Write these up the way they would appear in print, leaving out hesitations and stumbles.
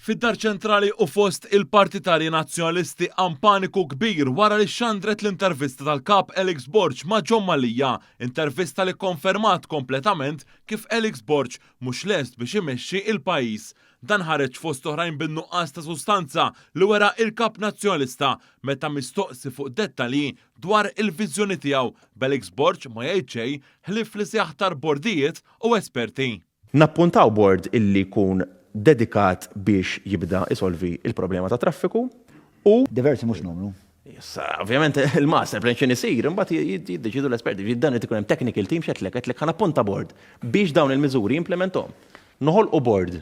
Fid-Dar Ċentrali u fost il-partitarji Nazzjonalisti qam paniku kbir wara li xxandret l-intervista tal-Kap Alex Borg ma' John Mallia, intervista li kkonfermat kompletament kif Alex Borg mhux lest biex imexxi il-pajjiż. Dan ħareġ fost oħrajn bin-nuqqas ta' sustanza li wera il-Kap Nazzjonalista meta mistoqsi fuq dettalji dwar il-viżjoni tiegħu, b'Alex Borg ma jgħid xejn ħlief li se jaħtar bordijiet u esperti. Nappuntaw bord illi jkun dedikat biex jibda isolvi il-problema tat-traffiku u. Diversi mhux numru. Issa, ovvjament, il-master plan x'inhi jsir, imbagħad jiddeċiedu l-esperti. Jiġifieri dan irid ikun hemm technical team x'għedtlek, għedtlek ħa nappunta bord biex dawn il-miżuri jimplementhom. Noħolqu bord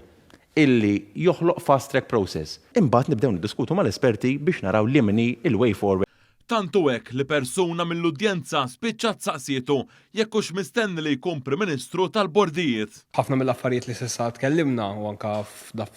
illi joħloq fast track process. Imbagħad nibdew niddiskutu mal-esperti biex naraw liem inhi l-way forward. Tant hu hekk li persuna mill-udjenza spiċċat saqsietu jekk hux mistenni li jkun Prim Ministru tal-bordijiet. Ħafna mill-affarijiet li s'issa tkellimna u anke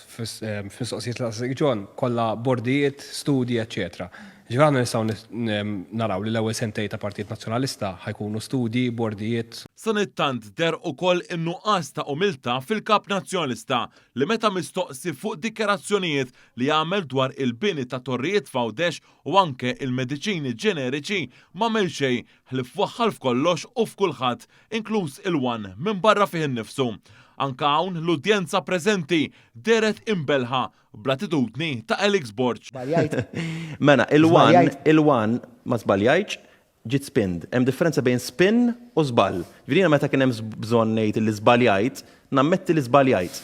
f'mistoqsijiet li saqsik John, kollha bordijiet, studji, eċċetera. Ġifieri aħna nistgħu naraw li l-ewwel sentejn ta' Partit Nazzjonalista ħa jkunu studji, bordijiet. Sanittant deher ukoll in-nuqqas ta' umiltà fil-Kap Nazzjonalista li meta mistoqsi fuq dikjarazzjonijiet li għamel dwar il-bini ta' torrijiet f'Għawdex u anke il-mediċini ġeneriċi m'għamel xejn ħlief waħħal f'kollox u f'kulħadd, inkluż il-One minbarra fih innifsu. Anke hawn l-udjenza preżenti dehret imbellħa bl-attitudni ta' Alex Borg. Żbaljajt? Mela, il-one, Żbaljajt? il-one ma żbaljajtx, ġiet spinned. Hemm differenza bejn spin u żball. Ġifieri jiena meta kien hemm bżonn ngħid li żbaljajt, nammetti li żbaljajt.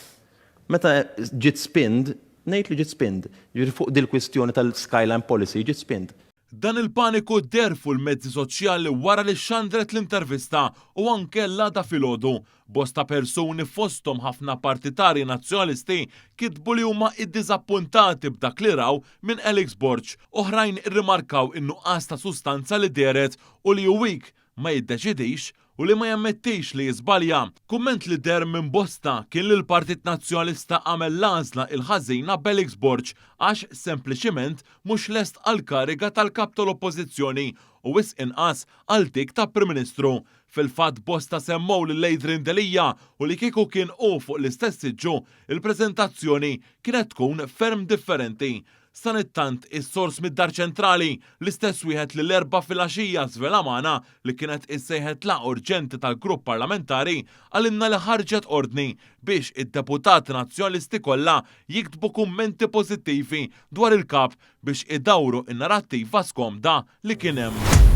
Meta ġiet spinned, ngħid li ġiet spinned. Ġifieri fuq dil-kwistjoni tal-skyline policy ġiet spinned. Dan il-paniku deher fuq il-mezzi soċjali wara li xxandret l-intervista u anke l-għada filgħodu. Bosta persuni fosthom ħafna partitarji Nazzjonalisti kitbu li huma iddiżappuntati b'dak li raw minn Alex Borg. Oħrajn irrimarkaw in-nuqqas ta' sustanza li dehret u li hu weak, ma jiddeċidix u li ma jammettix li jiżbalja. Kumment li deher minn bosta kien li l-Partit Nazzjonalista għamel l-għażla il-ħażina b'Alex Borg għax sempliċiment mhux lest għall-kariga tal-Kap tal-Oppożizzjoni u wisq inqas għal dik ta' Prim Ministru. Fil-fatt bosta semmew lil Adrian Delia u li kieku kien hu fuq l-istess siġġu, il-preżentazzjoni kienet tkun ferm differenti. Sanittant, is-sors mid-Dar Ċentrali, l-istess wieħed li l-Erbgħa filgħaxija żvela magħna li kienet issejħet laqgħa urġenti tal-grupp parlamentari, qalilna li ħarġet ordni biex id-deputati Nazzjonalisti kollha jiktbu kummenti pożittivi dwar il-Kap biex idawru n-narattiva skomda li kien hemm.